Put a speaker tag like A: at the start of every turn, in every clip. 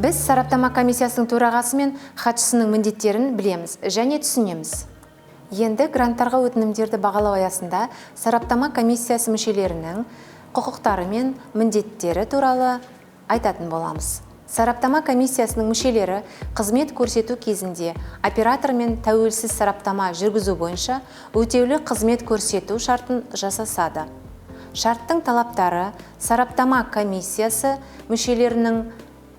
A: Біз сараптама комиссиясының төрағасы мен хатшысының міндеттерін білеміз және түсінеміз. Енді гранттарға өтінімдерді бағалау аясында сараптама комиссиясы мүшелерінің құқықтары мен міндеттері туралы айтатын боламыз. Сараптама комиссиясының мүшелері қызмет көрсету кезінде оператормен тәуелсіз сараптама жүргізу бойынша өтеулі қызмет көрсету шартын жасасады. Шарттың талаптары сараптама комиссиясы мүшелерінің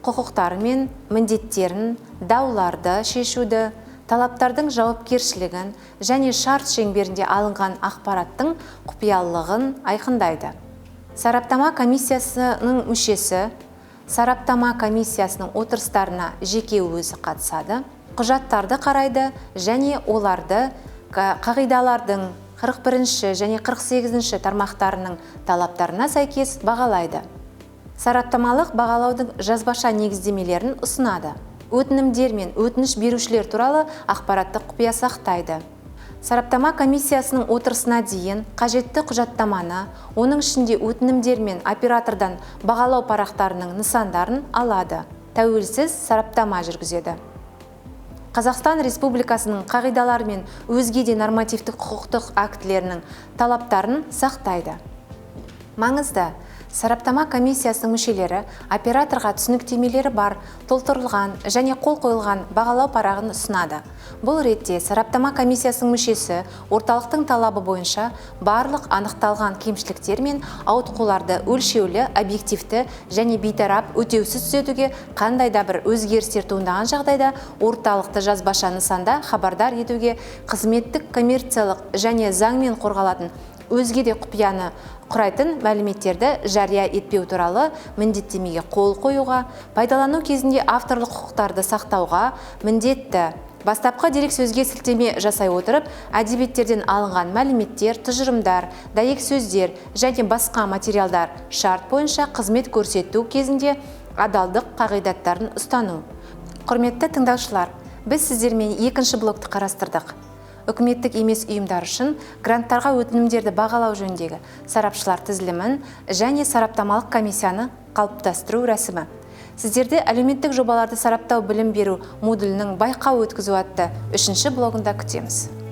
A: құқықтары мен міндеттерін, дауларды шешуді, талаптардың жауапкершілігін және шарт шеңберінде алынған ақпараттың құпиялылығын айқындайды. Сараптама комиссиясының мүшесі сараптама комиссиясының отырыстарына жеке өзі қатысады, құжаттарды қарайды және оларды қағидалардың 41 және 48 тармақтарының талаптарына сәйкес бағалайды. Сараптамалық бағалаудың жазбаша негіздемелерін ұсынады. Өтінімдер мен өтініш берушілер туралы ақпаратты құпия сақтайды. Сараптама комиссиясының отырысына дейін қажетті құжаттаманы, оның ішінде өтінімдер мен оператордан бағалау парақтарының нысандарын алады. Тәуелсіз сараптама жүргізеді. Қазақстан Республикасының қағидалары мен өзге де нормативтік құқықтық актілерінің талаптарын сақтайды. Маңызды: сараптама комиссиясының мүшелері операторға түсініктемелері бар, толтырылған және қол қойылған бағалау парағын ұсынады. Бұл ретте сараптама комиссиясының мүшесі орталықтың талабы бойынша барлық анықталған кемшіліктер мен ауытқуларды өлшеулі, объективті және бейтарап, өтеусіз түзетуге, қандай да бір өзгерістер туындаған жағдайда орталықты жазбаша нысанда хабардар етуге, қызметтік, коммерциялық және заңмен қорғалатын өзге де құпияны құрайтын мәліметтерді жария етпеу туралы міндеттемеге қол қоюға, пайдалану кезінде авторлық құқықтарды сақтауға міндетті. Бастапқы дерек сөзге сілтеме жасай отырып, әдебиеттерден алынған мәліметтер, тұжырымдар, дәйек сөздер және басқа материалдар шарт бойынша қызмет көрсету кезінде адалдық қағидаттарын ұстану. Құрметті тыңдаушылар, біз сіздермен екінші блокты қарастырдық. Үкіметтік емес ұйымдар үшін гранттарға өтінімдерді бағалау жөніндегі сарапшылар тізілімін және сараптамалық комиссияны қалыптастыру рәсімі. Сіздерді әлеуметтік жобаларды сараптау білім беру модулінің байқау өткізу атты үшінші блогында күтеміз.